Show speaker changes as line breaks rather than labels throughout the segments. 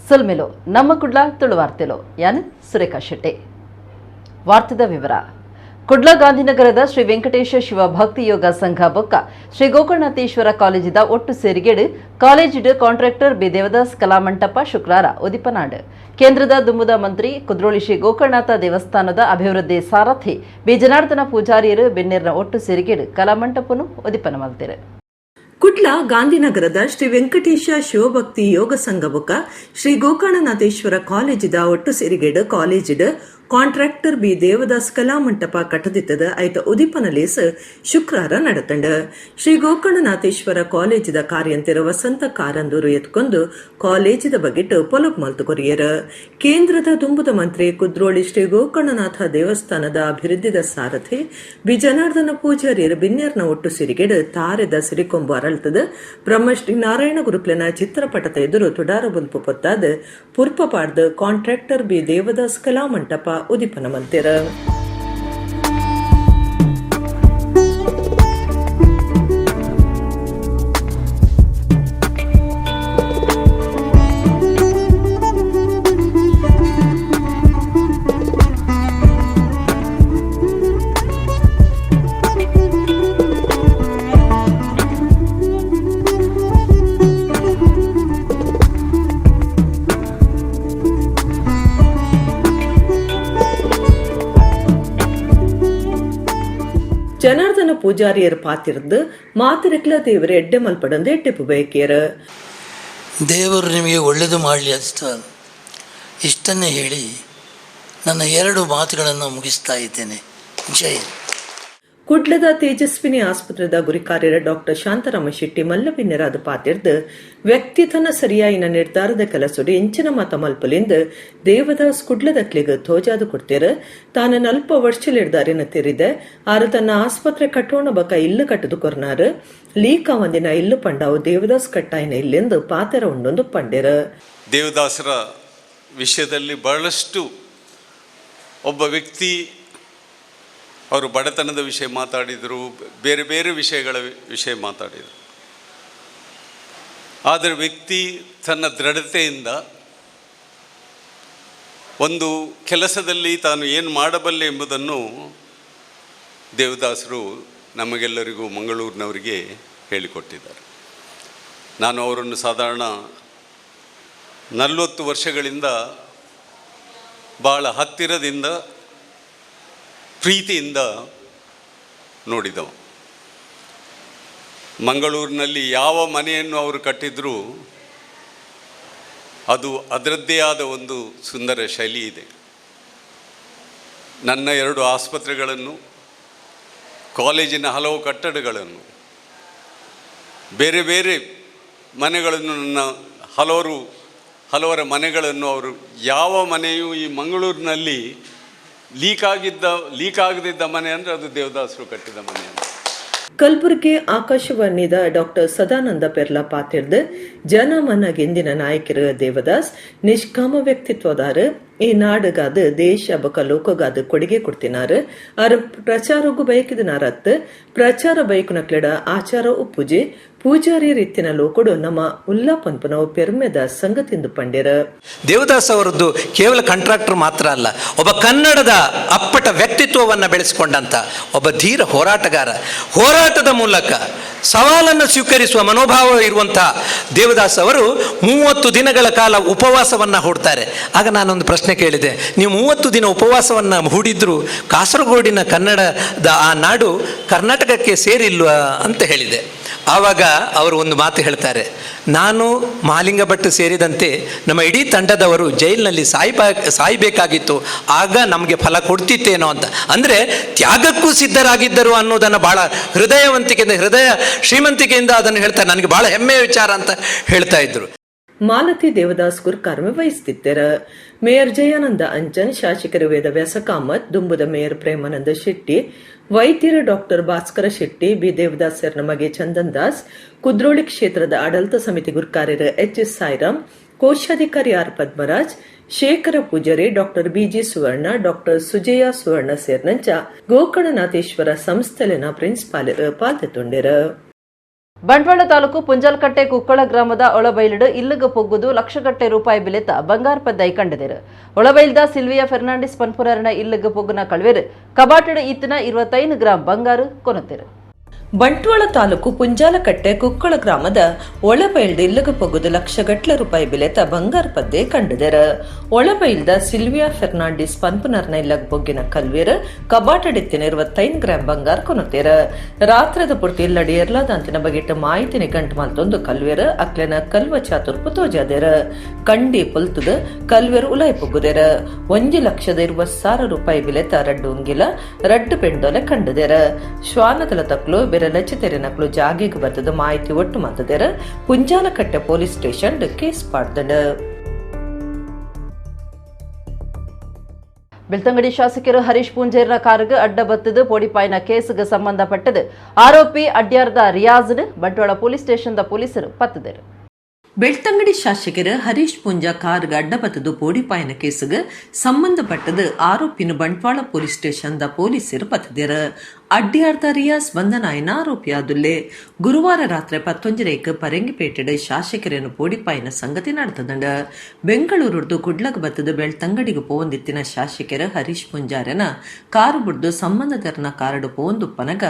ಸೊಲ್ಮೆಲೋ ನಮ್ಮ ಕುಡ್ಲ ತುಳುವಾರ್ತೆಲೋ. ಯಾನ್ ಸುರೇಖಾ ಶೆಟ್ಟಿ. ವಾರ್ತೆದ ವಿವರ. ಕುಡ್ಲ ಗಾಂಧಿನಗರದ ಶ್ರೀ ವೆಂಕಟೇಶ ಶಿವ ಭಕ್ತಿ ಯೋಗ ಸಂಘ ಬೊಕ್ಕ ಶ್ರೀ ಗೋಕರ್ಣನಾಥೇಶ್ವರ ಕಾಲೇಜಿದ ಒಟ್ಟು ಸೇರಿಗೆಡ್ ಕಾಲೇಜಿಡ್ ಕಾಂಟ್ರಾಕ್ಟರ್ ಬಿ ದೇವದಾಸ್ ಕಲಾಮಂಟಪ ಶುಕ್ರಾರ ಉದಿಪನಾಂಡ್. ಕೇಂದ್ರದ ದುಂಬುದ ಮಂತ್ರಿ, ಕುದ್ರೋಳಿ ಶ್ರೀ ಗೋಕರ್ಣನಾಥ ದೇವಸ್ಥಾನದ ಅಭಿವೃದ್ಧಿ ಸಾರಥಿ ಬಿ ಜನಾರ್ದನ ಪೂಜಾರಿಯರು ಬಿನ್ನೆರ್ನ ಒಟ್ಟು ಸೇರಿಗೆಡ್ ಕಲಾಮಂಟಪನು ಉದಿಪನ ಮಲ್ತೆರು.
ಕುಡ್ಲ ಗಾಂಧಿನಗರದ ಶ್ರೀ ವೆಂಕಟೇಶ ಶಿವಭಕ್ತಿ ಯೋಗ ಸಂಘ ಬೊಕ್ಕ ಶ್ರೀ ಗೋಕರ್ಣನಾಥೇಶ್ವರ ಕಾಲೇಜಿದ ಒಟ್ಟು ಸೇರಿಗೆಡ್ ಕಾಲೇಜಿಡ್ ಕಾಂಟ್ರಾಕ್ಟರ್ ಬಿ ದೇವದಾಸ್ ಕಲಾಮಂಟಪ ಕಟ್ಟದಿತ್ತದ ಐತ ಉದಿಪನ ಲೇಸ್ ಶುಕ್ರಾರ ನಡತಂಡ. ಶ್ರೀ ಗೋಕರ್ಣನಾಥೇಶ್ವರ ಕಾಲೇಜಿದ ಕಾರ್ಯಂತೆರ ವಸಂತ ಕಾರಂದೂರು ಎತ್ಕೊಂಡು ಕಾಲೇಜಿದ ಬಗೆಟ್ ಪೊಲಬು ಮಲ್ತು ಕೊರಿಯರ್. ಕೇಂದ್ರದ ದುಂಬುದ ಮಂತ್ರಿ, ಕುದ್ರೋಳಿ ಶ್ರೀ ಗೋಕರ್ಣನಾಥ ದೇವಸ್ಥಾನದ ಅಭಿವೃದ್ಧಿದ ಸಾರಥಿ ಬಿ ಜನಾರ್ದನ ಪೂಜಾರಿಯರ್ ಬಿನ್ನೆರ್ನ ಒಟ್ಟು ಸಿರಿಗೆಡ್ ತಾರೆದ ಸಿರಿಕೊಂಬು ಅರಳ್ತದ ಬ್ರಹ್ಮಶ್ರೀ ನಾರಾಯಣ ಗುರುಕ್ಲೆನ ಚಿತ್ರಪಟದ ಎದುರು ತುಡಾರ ಬೊಲ್ಪು ಪೊತ್ತಾದ್, ಪುರ್ಪ ಪಾಡ್ದ್ ಕಾಂಟ್ರಾಕ್ಟರ್ ಬಿ ದೇವದಾಸ್ ಕಲಾಮಂಟಪ ಉದಿಪನ ಮಲ್ತೆರ್. ಜನಾರ್ದನ ಪೂಜಾರಿಯರ್ ಪಾತಿರ್ದು ಮಾತಿರಕ್ಲ ದೇವರ ಎಡ್ಡೆ ಮಲ್ಪಡಂದು ಎಡ್ಡೆಪು ಬಯಕಿಯರ್.
ದೇವರು ನಿಮಗೆ ಒಳ್ಳೆಯದು ಮಾಡಲಿ ಅಂತ ಇಷ್ಟನ್ನೇ ಹೇಳಿ ನನ್ನ ಎರಡು ಮಾತುಗಳನ್ನು ಮುಗಿಸ್ತಾ ಇದ್ದೇನೆ. ಜೈ ಹಿಂದ್.
ಕುಡ್ಲದ ತೇಜಸ್ವಿನಿ ಆಸ್ಪತ್ರೆದ ಗುರಿಕಾರ್ಯರ ಡಾಕ್ಟರ್ ಶಾಂತರಾಮ ಶೆಟ್ಟಿ ಮಲ್ಲಬಿನ್ನರಾದ ಪಾತಿರ್ದು, ವ್ಯಕ್ತಿತನ ಸರಿಯಾಯಿನ ನಿರ್ಧಾರದ ಕೆಲಸೊಡು ಎಂಚಿನ ಮತ ಮಲ್ಪಲಿಂದ ದೇವದಾಸ್ ಕುಡ್ಲದಕ್ಲಿಗ್ ತೋಜಾದು ಕೊಡ್ತೇರ. ತಾನು ನಲ್ಪ ವರ್ಷಲಿಡ್ದಾರಿನ ತೆರಿದೆ. ಆರು ತನ್ನ ಆಸ್ಪತ್ರೆ ಕಟ್ಟೋಣ ಬಕ ಇಲ್ಲು ಕಟ್ಟದು ಕೊರ್ನಾರು. ಲೀಕ ಒಂದಿನ ಇಲ್ಲು ಪಂಡಾವು ದೇವದಾಸ್ ಕಟ್ಟಾಯಿನ ಇಲ್ಲೆಂದು ಪಾತೆರ ಉಂಡೊಂದು ಪಂಡೆರ.
ದೇವದಾಸರ ವಿಷಯದಲ್ಲಿ ಬಹಳಷ್ಟು, ಒಬ್ಬ ವ್ಯಕ್ತಿ, ಅವರು ಬಡತನದ ವಿಷಯ ಮಾತಾಡಿದರು, ಬೇರೆ ಬೇರೆ ವಿಷಯಗಳ ವಿಷಯ ಮಾತಾಡಿದರು. ಆದರೆ ವ್ಯಕ್ತಿ ತನ್ನ ದೃಢತೆಯಿಂದ ಒಂದು ಕೆಲಸದಲ್ಲಿ ತಾನು ಏನು ಮಾಡಬಲ್ಲೆ ಎಂಬುದನ್ನು ದೇವದಾಸರು ನಮಗೆಲ್ಲರಿಗೂ, ಮಂಗಳೂರಿನವರಿಗೆ ಹೇಳಿಕೊಟ್ಟಿದ್ದಾರೆ. ನಾನು ಅವರನ್ನು ಸಾಧಾರಣ 40 ವರ್ಷಗಳಿಂದ ಭಾಳ ಹತ್ತಿರದಿಂದ, ಪ್ರೀತಿಯಿಂದ ನೋಡಿದವ. ಮಂಗಳೂರಿನಲ್ಲಿ ಯಾವ ಮನೆಯನ್ನು ಅವರು ಕಟ್ಟಿದರೂ ಅದು ಅದರದ್ದೇ ಆದ ಒಂದು ಸುಂದರ ಶೈಲಿ ಇದೆ. ನನ್ನ ಎರಡು ಆಸ್ಪತ್ರೆಗಳನ್ನು, ಕಾಲೇಜಿನ ಹಲವು ಕಟ್ಟಡಗಳನ್ನು, ಬೇರೆ ಬೇರೆ ಮನೆಗಳನ್ನು, ನನ್ನ ಹಲವರ ಮನೆಗಳನ್ನು, ಅವರು ಯಾವ ಮನೆಯೂ ಈ ಮಂಗಳೂರಿನಲ್ಲಿ ಲೀಕ್ ಆಗದಿದ್ದ ಮನೆ ಅಂದರೆ ಅದು ದೇವದಾಸರು ಕಟ್ಟಿದ ಮನೆ ಅಂತ.
ಕಲಬುರಗಿ ಆಕಾಶವಾಣಿದ ಡಾಕ್ಟರ್ ಸದಾನಂದ ಪೆರ್ಲಾ ಪಾತಿರ್ದು, ಜನಮನ ಗೆಂದಿನ ನಾಯಕರು ದೇವದಾಸ್, ನಿಷ್ಕಾಮ ವ್ಯಕ್ತಿತ್ವದಾರ, ಈ ನಾಡುಗಾದ ದೇಶ ಬಕ ಲೋಕಗಾದ ಕೊಡುಗೆ ಕೊಡ್ತಿನಾರು. ಆರ್ ಪ್ರಚಾರಗೂ ಬಯಕಿದನಾರತ್. ಪ್ರಚಾರ ಬಯಕುನಕ್ಲೆಡ ಆಚಾರ ಉಪ್ಪುಜಿ. ಪೂಜಾರಿ ರೀತಿನ ಲೋಕಡು ನಮ್ಮ ಉಲ್ಲಾ ಪನ್ಪುನವು ಪೆರ್ಮೆದ ಸಂಗತಿಂದು ಪಂಡ್ಯರ.
ದೇವದಾಸ್ ಅವರದ್ದು ಕೇವಲ ಕಾಂಟ್ರಾಕ್ಟರ್ ಮಾತ್ರ ಅಲ್ಲ, ಒಬ್ಬ ಕನ್ನಡದ ಅಪ್ಪಟ ವ್ಯಕ್ತಿತ್ವವನ್ನು ಬೆಳೆಸಿಕೊಂಡಂತ ಒಬ್ಬ ಧೀರ ಹೋರಾಟಗಾರ. ಹೋರಾಟದ ಮೂಲಕ ಸವಾಲನ್ನು ಸ್ವೀಕರಿಸುವ ಮನೋಭಾವ ಇರುವಂಥ ದೇವದಾಸ್ ಅವರು 30 ದಿನಗಳ ಕಾಲ ಉಪವಾಸವನ್ನು ಹೂಡ್ತಾರೆ. ಆಗ ನಾನೊಂದು ಪ್ರಶ್ನೆ ಕೇಳಿದೆ, ನೀವು 30 ದಿನ ಉಪವಾಸವನ್ನು ಹೂಡಿದ್ರು ಕಾಸರಗೋಡಿನ ಕನ್ನಡದ ಆ ನಾಡು ಕರ್ನಾಟಕಕ್ಕೆ ಸೇರಿಲ್ವಾ ಅಂತ ಹೇಳಿದೆ. ಆವಾಗ ಅವರು ಒಂದು ಮಾತು ಹೇಳ್ತಾರೆ, ನಾನು, ಮಹಾಲಿಂಗ ಭಟ್ ಸೇರಿದಂತೆ ನಮ್ಮ ಇಡೀ ತಂಡದವರು ಜೈಲಿನಲ್ಲಿ ಸಾಯ್ಬೇಕಾಗಿತ್ತು, ಆಗ ನಮಗೆ ಫಲ ಕೊಡ್ತಿತ್ತೇನೋ ಅಂತ. ಅಂದರೆ ತ್ಯಾಗಕ್ಕೂ ಸಿದ್ಧರಾಗಿದ್ದರು ಅನ್ನೋದನ್ನು ಭಾಳ ಹೃದಯವಂತಿಕೆಯಿಂದ, ಹೃದಯ ಶ್ರೀಮಂತಿಕೆಯಿಂದ ಅದನ್ನು ಹೇಳ್ತಾರೆ. ನನಗೆ ಭಾಳ ಹೆಮ್ಮೆಯ ವಿಚಾರ ಅಂತ ಹೇಳ್ತಾ ಇದ್ರು.
ಮಾಲತಿ ದೇವದಾಸ್ ಗುರ್ಕಾರ್ಮೆ ವಹಿಸುತ್ತಿದ್ದರು. ಮೇಯರ್ ಜಯಾನಂದ ಅಂಚನ್, ಶಾಸಕರು ವೇದವ್ಯಾಸ ಕಾಮತ್, ದುಂಬುದ ಮೇಯರ್ ಪ್ರೇಮಾನಂದ ಶೆಟ್ಟಿ, ವೈದ್ಯರು ಡಾಕ್ಟರ್ ಭಾಸ್ಕರ ಶೆಟ್ಟಿ, ಬಿ ದೇವದಾಸ್ ಮಗೆ ಚಂದನ್ ದಾಸ್, ಕುದ್ರೋಳಿ ಕ್ಷೇತ್ರದ ಆಡಳಿತ ಸಮಿತಿ ಗುರ್ಕಾರ್ಯರು ಎಚ್ ಎಸ್ ಸಾಯಿರಾಮ್, ಕೋಶಾಧಿಕಾರಿ ಆರ್ ಪದ್ಮರಾಜ್, ಶೇಖರ ಪೂಜಾರಿ, ಡಾಕ್ಟರ್ ಬಿಜಿ ಸುವರ್ಣ, ಡಾಕ್ಟರ್ ಸುಜಯ ಸುವರ್ಣ ಸೇರ್ನಂಚ ಗೋಕರ್ಣನಾಥೇಶ್ವರ ಸಂಸ್ಥೆಲಿನ ಪ್ರಿನ್ಸಿಪಾಲರು ಪಾಲ್ಗೊಂಡಿರು.
ಬಂಟ್ವಾಳ ತಾಲೂಕು ಪುಂಜಲ್ಕಟ್ಟೆ ಕುಕ್ಕಳ ಗ್ರಾಮದ ಒಳಬೈಲಿಡು ಇಲ್ಲುಗು ಪೊಗ್ಗುದು ಲಕ್ಷಗಟ್ಟೆ ರೂಪಾಯಿ ಬಿಲೆತ ಬಂಗಾರ ಪದ್ದೈ ಕಂಡದಿರು. ಒಳಬೈಲ್ದ ಸಿಲ್ವಿಯಾ ಫೆರ್ನಾಂಡಿಸ್ ಪನ್ಪುರನ ಇಲ್ಲುಗು ಪೊಗ್ಗುನ ಕಳ್ವೆರು ಕಬಾಟಡು ಇತ್ತಿನ 25 ಗ್ರಾಂ ಬಂಗಾರು ಕೊನತೆರು.
ಬಂಟ್ವಾಳ ತಾಲೂಕು ಪುಂಜಾಲಕಟ್ಟೆ ಕುಕ್ಕಳ ಗ್ರಾಮದ ಒಳಬೈಲ್ದ ಇಲ್ಲಗ ಪೊಗುದು ಲಕ್ಷಗಟ್ಲೆ ರೂಪಾಯಿ ಬೆಲೆತ ಬಂಗಾರ ಪದ್ದೆ ಕಂಡದೆರ. ಒಳಬೈಲ್ದ ಸಿಲ್ವಿಯಾ ಫೆರ್ನಾಂಡಿಸ್ ಪನ್ಪುನರ್ನ ಇಲ್ಲಗ ಬೊಗ್ಗಿನ ಕಲ್ವೇರ್ ಕಬಾಟಡಿತ್ತಿನ 25 ಗ್ರಾಂ ಬಂಗಾರ ಕೊನತೇರ. ರಾತ್ರದ ಪೂರ್ತಿ ಇಲ್ಲಡಿ ಎರ್ಲಾದಂತಿನ ಬಗೆಟ್ ಮಾಹಿತಿನಿ ಗಂಟು ಮಲ್ತೊಂದು ಕಲ್ವೇರ್ ಅಕ್ಲೆನ ಕಲ್ವ ಚಾತುರ್ಪು ತೋಜಾದೆರ. ಕಂಡಿ ಪೊಲ್ತುದು ಕಲ್ವೇರ್ ಉಲಾಯ್ ಪೊಗ್ಗುದೆರ. 1,20,000 ರೂಪಾಯಿ ಬೆಲೆತ ರಡ್ಡು ಉಂಗಿಲ ರಡ್ಡು ಪೆಂಡೋಲೆ ಕಂಡದೆರ. ಶ್ವಾನದಲ ತಕ್ಲು ಬೇರೆ ಲಚಿತೆರೆನಕ್ಲು ಜಾಗೆಗೆ ಬರ್ತದ ಮಾಹಿತಿ ಒಟ್ಟು ಮಲ್ತದೆರ. ಪುಂಜಾಲಕಟ್ಟೆ ಪೊಲೀಸ್ ಸ್ಟೇಷನ್ ಕೇಸ್ ಪಾಡ್ದಂಡ.
ಬೆಳ್ತಂಗಡಿ ಶಾಸಕರು ಹರೀಶ್ ಪೂಂಜೇರ್ನ ಕಾರುಗೆ ಅಡ್ಡ ಬತ್ತದು ಪೋಡಿಪಾಯಿನ ಕೇಸುಗೆ ಸಂಬಂಧಪಟ್ಟது ಆರೋಪಿ ಅಡ್ಯಾರ್ದ ರಿಯಾಜ್ನು ಬಂಟ್ವಾಳ ಪೊಲೀಸ್ ಸ್ಟೇಷನ್ದ ಪೊಲೀಸರು ಪತ್ತದರು.
ಬೆಳ್ತಂಗಡಿ ಶಾಸಕರು ಹರೀಶ್ ಪೂಂಜಾ ಕಾರ್ಗ್ ಅಡ್ಡಬತ್ತದು ಪೋಡಿಪಾಯನ ಕೇಸುಗೆ ಸಂಬಂಧಪಟ್ಟದು ಆರೋಪಿನ ಬಂಟ್ವಾಳ ಪೊಲೀಸ್ ಸ್ಟೇಷನ್ದ ಪೊಲೀಸರು ಪತ್ತದಿರ. ಅಡ್ಡಿಯಾರ್ದ ರಿಯಾಸ್ ಬಂಧನಾಯನ ಆರೋಪಿಯಾದುಲ್ಲೆ. ಗುರುವಾರ ರಾತ್ರಿ 11:30ಕ್ಕೆ ಪರಂಗಿಪೇಟೆಡ್ ಶಾಸಕರನ್ನು ಪೋಡಿಪಾಯನ ಸಂಗತಿ ನಡೆತದಂಡ. ಬೆಂಗಳೂರುರ್ದು ಕುಡ್ಲಗ್ ಬತ್ತದು ಬೆಳ್ತಂಗಡಿಗೆ ಪೋವಂದಿತ್ತಿನ ಶಾಸಕರು ಹರೀಶ್ ಪೂಂಜಾರನ ಕಾರು ಬುಡ್ದು ಸಂಬಂಧದರ್ನ ಕಾರಡು ಪೋವಂದುಪ್ಪನಗ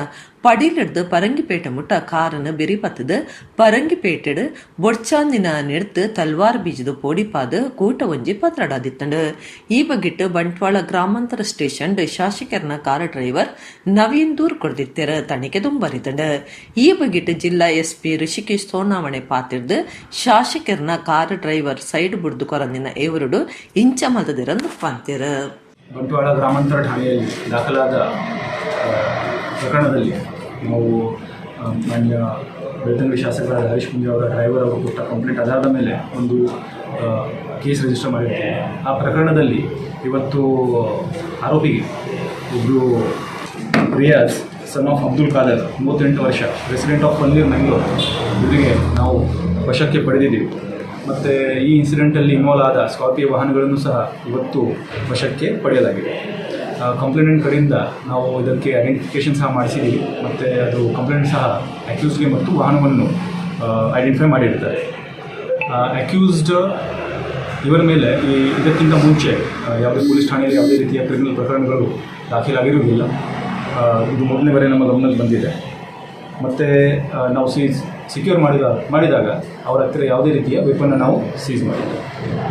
ಪಡಿಲಿಡ್ದು ಪರಂಗಿಪೇಟೆ ಮುಟ್ಟ ಕಾರನ್ನು ಬೆರಿಪತ್ತದು ಪರಂಗಿಪೇಟೆಡ್ ಬೊಡ್ಚಾಂದಿನ ನೆಡ್ತು ತಲ್ವಾರ್ ಬೀಜದ ಪೋಡಿಪಾದ ಕೂಟ ಒಂಜಿ ಪತ್ರಡಾದಿತ್ತಂಡು. ಈ ಬಗ್ಗಿಟ್ಟು ಬಂಟ್ವಾಳ ಗ್ರಾಮಾಂತರ ಸ್ಟೇಷನ್ ಶಾಸಕರನ ಕಾರ್ ಡ್ರೈವರ್ ನವೀನ್ ದೂರ್ ಕೊಡ್ದಿತ್ತೆರ. ತನಿಖೆ ದುಂಬರಿತಂಡು. ಈ ಬಗ್ಗಿಟ್ಟು ಜಿಲ್ಲಾ ಎಸ್ಪಿ ಋಷಿಕೇಶ್ ಸೋನಾವಣೆ ಪಾತಿರ್ದು ಶಾಸಕರನ ಕಾರ್ ಡ್ರೈವರ್ ಸೈಡ್ ಬುಡ್ದು ಕೊರಂದಿನ ಏವರುಡು ಇಂಚ ಮಲ್ತದಿರಂದು ಪಂತಿರ.
ಬಂಟ್ವಾಳ ಗ್ರಾಮಾಂತರ ಠಾಣೆಯಲ್ಲಿ ದಾಖಲಾದ ಪ್ರಕರಣದಲ್ಲಿ ನಾವು ಮಾನ್ಯ ಬೆಳ್ತಂಗಡಿ ಶಾಸಕರಾದ ಹರೀಶ್ ಪೂಂಜಾ ಅವರ ಡ್ರೈವರ್ ಅವರು ಕೊಟ್ಟ ಕಂಪ್ಲೇಂಟ್ ಆಧಾರದ ಮೇಲೆ ಒಂದು ಕೇಸ್ ರಿಜಿಸ್ಟರ್ ಮಾಡಿರ್ತೇವೆ. ಆ ಪ್ರಕರಣದಲ್ಲಿ ಇವತ್ತು ಆರೋಪಿಗೆ ಒಬ್ಬರು ರಿಯಾಜ್ ಸನ್ ಆಫ್ ಅಬ್ದುಲ್ ಖಾದರ್, 38 ವರ್ಷ, ರೆಸಿಡೆಂಟ್ ಆಫ್ ಪನ್ನೀರ್, ಮಂಗಳೂರು, ಇವರಿಗೆ ನಾವು ವಶಕ್ಕೆ ಪಡೆದಿದ್ದೀವಿ. ಮತ್ತು ಈ ಇನ್ಸಿಡೆಂಟಲ್ಲಿ ಇನ್ವಾಲ್ವ್ ಆದ ಸ್ಕಾರ್ಪಿಯೋ ವಾಹನಗಳನ್ನು ಸಹ ಇವತ್ತು ವಶಕ್ಕೆ ಪಡೆಯಲಾಗಿದೆ. ಕಂಪ್ಲೇಂಟ್ ಕಡೆಯಿಂದ ನಾವು ಇದಕ್ಕೆ ಐಡೆಂಟಿಫಿಕೇಷನ್ ಸಹ ಮಾಡಿಸಿದ್ದೀವಿ. ಮತ್ತು ಅದು ಕಂಪ್ಲೇಂಟ್ ಸಹ ಅಕ್ಯೂಸ್ಗೆ ಮತ್ತು ವಾಹನವನ್ನು ಐಡೆಂಟಿಫೈ ಮಾಡಿರ್ತಾರೆ. ಅಕ್ಯೂಸ್ಡ್ ಇವರ ಮೇಲೆ ಇದಕ್ಕಿಂತ ಮುಂಚೆ ಯಾವುದೇ ಪೊಲೀಸ್ ಠಾಣೆಯಲ್ಲಿ ಯಾವುದೇ ರೀತಿಯ ಕ್ರಿಮಿನಲ್ ಪ್ರಕರಣಗಳು ದಾಖಲಾಗಿರುವುದಿಲ್ಲ. ಇದು ಮೊದಲನೇ ಬಾರಿ ನಮ್ಮ ಗಮನಕ್ಕೆ ಬಂದಿದೆ. ಮತ್ತು ನಾವು ಸೀಸ್ ಸೆಕ್ಯೂರ್ ಮಾಡಿದಾಗ ಅವರ ಹತ್ತಿರ ಯಾವುದೇ ರೀತಿಯ ವೆಪನ್ನ ನಾವು ಸೀಸ್ ಮಾಡಿಲ್ಲ.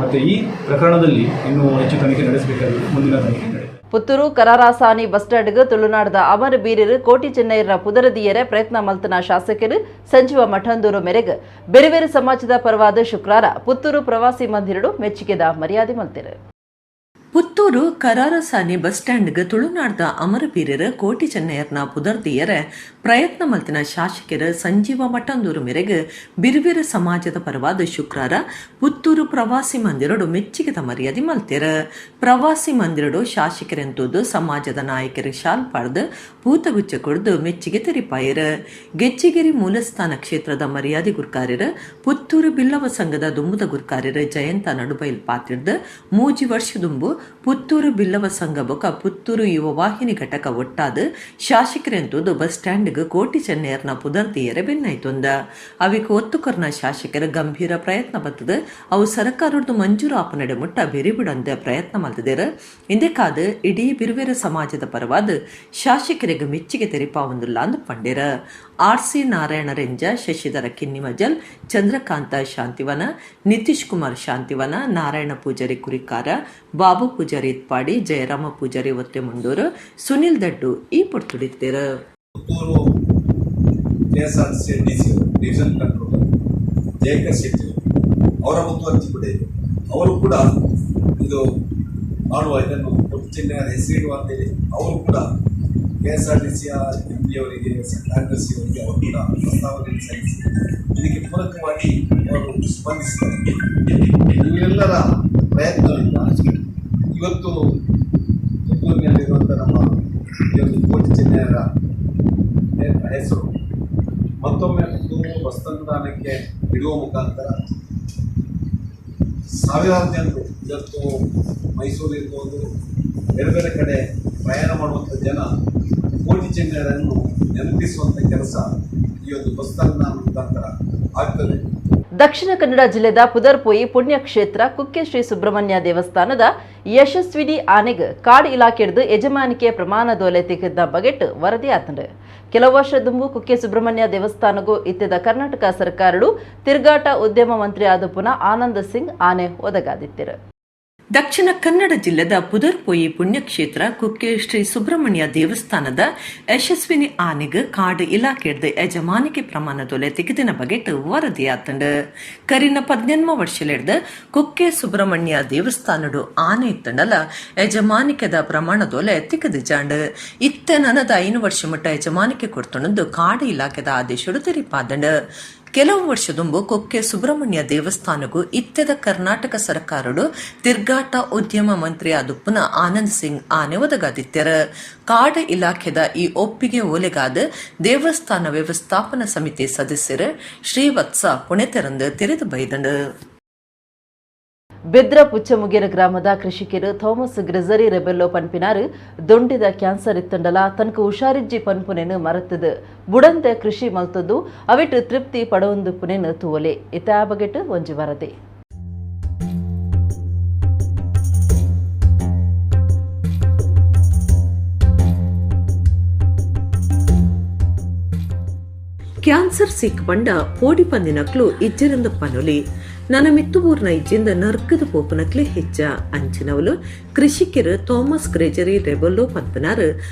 ಮತ್ತು ಈ ಪ್ರಕರಣದಲ್ಲಿ ಇನ್ನೂ ಹೆಚ್ಚು ತನಿಖೆ ನಡೆಸಬೇಕಾಗಿದೆ. ಮುಂದಿನ ತನಿಖೆ ನಡೆಯುತ್ತೆ.
ಪುತ್ತೂರು ಕರಾರಾಸಾನಿ ಬಸ್ ಸ್ಟ್ಯಾಂಡ್ಗೆ ತುಳುನಾಡದ ಅಮರ ಬೀರರು ಕೋಟಿ ಚೆನ್ನೈರ ಪುದರದಿಯರ ಪ್ರಯತ್ನ ಮಲ್ತನ ಶಾಸಕರು ಸಂಜೀವ ಮಠಂದೂರು ಮೇರೆಗೆ ಬೇರೆ ಬೇರೆ ಸಮಾಜದ ಪರವಾದ ಶುಕ್ರಾರ ಪುತ್ತೂರು ಪ್ರವಾಸಿ ಮಂದಿರಡು ಮೆಚ್ಚುಗೆದ ಮರ್ಯಾದೆ ಮಲ್ತಿರು.
ಪುತ್ತೂರು ಕರಾರಸಾನಿ ಬಸ್ ಸ್ಟ್ಯಾಂಡ್ಗ್ ತುಳುನಾಡ್ದ ಅಮರಬೀರರ್ ಕೋಟಿ ಚೆನ್ನಯ್ಯರ್ನ ಪುದರ್ದಿಯರ ಪ್ರಯತ್ನ ಮಲ್ತಿನ ಶಾಸಕರ ಸಂಜೀವ ಮಠಂದೂರು ಮೇರೆಗೆ ಬಿರುಬಿರು ಸಮಾಜದ ಪರವಾದ ಶುಕ್ರಾರ ಪುತ್ತೂರು ಪ್ರವಾಸಿ ಮಂದಿರಡು ಮೆಚ್ಚುಗೆದ ಮರ್ಯಾದೆ ಮಲ್ತಿರ. ಪ್ರವಾಸಿ ಮಂದಿರಡು ಶಾಸಕರೆಂತುದು ಸಮಾಜದ ನಾಯಕರು ಶಾಲ್ ಪಾಡ್ದು ಪೂತಗುಚ್ಚ ಕೊಡ್ದು ಮೆಚ್ಚುಗೆ ತೆರಿಪಾಯರ್. ಗೆಜ್ಜೆಗಿರಿ ಮೂಲಸ್ಥಾನ ಕ್ಷೇತ್ರದ ಮರ್ಯಾದೆ ಗುರ್ಕಾರ್ಯರ್, ಪುತ್ತೂರು ಬಿಲ್ಲವ ಸಂಘದ ದುಂಬುದ ಗುರ್ಕಾರ್ಯರ್ ಜಯಂತ ನಡುಬೈಲ್ ಪಾತಿರ್ದು 3 ವರ್ಷ ದುಂಬು ಪುತ್ತೂರು ಬಿಲ್ಲವ ಸಂಘ ಬೊಕ ಪುತ್ತೂರು ಯುವ ವಾಹಿನಿ ಘಟಕ ಒಟ್ಟಾದ ಶಾಸಕರೆಂತುದು ಬಸ್ ಸ್ಟ್ಯಾಂಡ್ಗ್ ಕೋಟಿ ಚೆನ್ನೈಯರ್ನ ಪುದರ್ದಿಯರೆ ಬೆನ್ನಾಯ್ತೊಂದ. ಅವಿಕ್ ಒತ್ತುಕರ್ನ ಶಾಸಕರ ಗಂಭೀರ ಪ್ರಯತ್ನ ಬತ್ತದ ಅವು ಸರ್ಕಾರದ್ದು ಮಂಜೂರು ಆಪನಡೆ ಮುಟ್ಟ ಬೆರಿಬಿಡಂದ ಪ್ರಯತ್ನ ಮಲ್ತದೇರ. ಇಂದೆಕಾದ ಇಡೀ ಬಿರುವೆರ ಸಮಾಜದ ಪರವಾದ ಶಾಸಕರಿಗೆ ಮೆಚ್ಚುಗೆ ತೆರಿಪಾವೊಂದುಲ್ಲ ಅಂದ್ ಪಂಡೇರ. ಆರ್ ಸಿ ನಾರಾಯಣ ರೆಂಜ, ಶಶಿಧರ ಕಿನ್ನಿಮಜಲ್, ಚಂದ್ರಕಾಂತ ಶಾಂತಿವನ, ನಿತೀಶ್ ಕುಮಾರ್ ಶಾಂತಿವನ, ನಾರಾಯಣ ಪೂಜಾರಿ ಕುರಿಕಾರ, ಬಾಬು ಪೂಜಾರಿ ಇತ್ಪಾಡಿ, ಜಯರಾಮ ಪೂಜಾರಿ ಒತ್ತೆಮುಂಡೂರು, ಸುನಿಲ್ ದಡ್ಡು ಈ ಪೊರ್ತುಡಿತ್ತೆರ್.
Puttur KSRTC DC, division controller Jayakar Shetty ಅವರ ಮುತುವರ್ಜಿ ಕೂಡ ಇದೆ. ಅವರು ಕೂಡ ಇದು ಮಾಡುವ, ಇದನ್ನು ಕೋಟಿ ಚೆನ್ನಯ್ಯರ ಹೆಸರಿಡುವ ಅಂತೇಳಿ ಅವರು ಕೂಡ ಕೆಎಸ್ಆರ್ಟಿಸಿಯ ಎಂ ಡಿ ಅವರಿಗೆ, ಕಾರ್ಯದರ್ಶಿಯವರಿಗೆ ಅವರು ಕೂಡ ಪ್ರಸ್ತಾವನೆಯನ್ನು ಸಲ್ಲಿಸಿ ಇದಕ್ಕೆ ಪೂರಕವಾಗಿ ಅವರು ಸ್ಪಂದಿಸಿದ್ದಾರೆ. ಇವರೆಲ್ಲರ ಪ್ರಯತ್ನದಿಂದ ಇವತ್ತು ಪುತ್ತೂರಿನಲ್ಲಿರುವಂಥ ನಮ್ಮ ಈ ಒಂದು ಕೋಟಿ ಚೆನ್ನಯ್ಯರ ಹೆಸರು ಮತ್ತೊಮ್ಮೆ ಪುತ್ತೂರು ಬಸ್ ನಿಲ್ದಾಣಕ್ಕೆ ಇಡುವ ಮುಖಾಂತರ ಸಾವಿರಾರು ಜನರು ಇವತ್ತು ಮೈಸೂರು ಇರ್ಬೋದು, ಬೇರೆ ಬೇರೆ ಕಡೆ ಪ್ರಯಾಣ ಮಾಡುವಂಥ ಜನ ಕೋಟಿ ಚೆನ್ನಯ್ಯರನ್ನು ನೆನಪಿಸುವಂಥ ಕೆಲಸ. ಈ ಒಂದು ಬಸ್ ಮುಖಾಂತರ ಆಗ್ತದೆ.
ದಕ್ಷಿಣ ಕನ್ನಡ ಜಿಲ್ಲೆದ ಪುದರ್ಪೋಯಿ ಪುಣ್ಯಕ್ಷೇತ್ರ ಕುಕ್ಕೆ ಶ್ರೀ ಸುಬ್ರಹ್ಮಣ್ಯ ದೇವಸ್ಥಾನದ ಯಶಸ್ವಿನಿ ಆನೆಗ್ ಕಾಡು ಇಲಾಖೆಡ್ದು ಯಜಮಾನಿಕೆ ಪ್ರಮಾಣದೋಲೆ ತಿಕ್ಕಿದ್ದ ಬಗೆಟ್ ವರದಿ ಆತಂಡು. ಕೆಲವು ವರ್ಷ ದುಂಬು ಕುಕ್ಕೆ ಸುಬ್ರಹ್ಮಣ್ಯ ದೇವಸ್ಥಾನಗೂ ಇತ್ತಿದ ಕರ್ನಾಟಕ ಸರ್ಕಾರಡು ತಿರುಗಾಟ ಉದ್ಯಮ ಮಂತ್ರಿ ಆದ ಪುನಃ ಆನಂದ್ ಸಿಂಗ್ ಆನೆ ಒದಗಾದಿತ್ತಿರು.
ದಕ್ಷಿಣ ಕನ್ನಡ ಜಿಲ್ಲೆದ ಪುದರ್ಪೊಯಿ ಪುಣ್ಯಕ್ಷೇತ್ರ ಕುಕ್ಕೆ ಶ್ರೀ ಸುಬ್ರಹ್ಮಣ್ಯ ದೇವಸ್ಥಾನದ ಯಶಸ್ವಿನಿ ಆನೆಗ್ ಕಾಡು ಇಲಾಖೆಡ್ದು ಯಜಮಾನಿಕೆ ಪ್ರಮಾಣದೊಲೆ ತೆಗೆದಿನ ಬಗೆಟ್ ವರದಿಯಾತಂಡು. ಕರಿನ 18 ವರ್ಷಲೆಡ್ದು ಕುಕ್ಕೆ ಸುಬ್ರಹ್ಮಣ್ಯ ದೇವಸ್ಥಾನಡು ಆನೆ ಇತ್ತಂಡಲ ಯಜಮಾನಿಕೆದ ಪ್ರಮಾಣದೊಲೆ ತಿಕ್ಕದಿಜಾಂಡ್. ಇತ್ತೆ ನನದ 5 ವರ್ಷ ಮಟ್ಟ ಯಜಮಾನಿಕೆ ಕೊಡ್ತುಂಡು ಕಾಡು ಇಲಾಖೆದ ಆದೇಶಡು ತೆರಿಪಾದಂಡು. ಕೆಲವು ವರ್ಷದುಂಬು ಕೊಕ್ಕೆ ಸುಬ್ರಹ್ಮಣ್ಯ ದೇವಸ್ಥಾನಗೂ ಇತ್ತೆದ ಕರ್ನಾಟಕ ಸರ್ಕಾರಡು ತಿರ್ಗಾಟ ಉದ್ಯಮ ಮಂತ್ರಿ ಆದುಪ್ಪುನ ಆನಂದ್ ಸಿಂಗ್ ಆನೆ ಒದಗಾದಿತ್ಯರ. ಕಾಡು ಇಲಾಖೆದ ಈ ಒಪ್ಪಿಗೆ ಓಲೆಗಾದ ದೇವಸ್ಥಾನ ವ್ಯವಸ್ಥಾಪನಾ ಸಮಿತಿ ಸದಸ್ಯರು ಶ್ರೀವತ್ಸ ಪುಣೆತೆರಂದು ತೆರೆದು ಬೈದಂಡು.
ಬೆದ್ರ ಪುಚ್ಚಮುಗೇರ ಗ್ರಾಮದ ಕೃಷಿಕರು ಥಾಮಸ್ ಗ್ರೆಸರಿ ರೆಬೆಲ್ಲೋ ಪನ್ಪಿನಾರು ದೊಂಡಿದ ಕ್ಯಾನ್ಸರ್ ಇತ್ತಂಡಲ ತನಕ ಹುಷಾರಿಜ್ಜಿ ಪನ್ಪುನೆನು ಮರತದು ಬುಡಂತೆ ಕೃಷಿ ಮಲ್ತದ್ದು ಅವಿಟ್ ತೃಪ್ತಿ ಪಡವೊಂದು ಪುನೆನು ತೂವಲೆ. ಇತ ಆ ಬಗೆಟ್ ಒಂಜಿ ವರದಿ.
ಕ್ಯಾನ್ಸರ್ ಸಿಕ್ ಬಂಡ ಪೋಡಿ ಪಂದಿನಕ್ಲು ಇಜ್ಜರಂದು ಪನೊಲಿ. ನನ್ನ ಮಿತ್ತುಬೂರ್ನ ಇಜ್ಜಿಂದ ನರ್ಕದ ಪೋಪನಕ್ಲೆ ಹೆಚ್ಚ. ಅಂಚಿನವಲು ಕೃಷಿಕರು ಥಾಮಸ್ ಗ್ರೇಜರಿ ರೆಬಲ್ಲೋ ಪನ್ಪನಾರು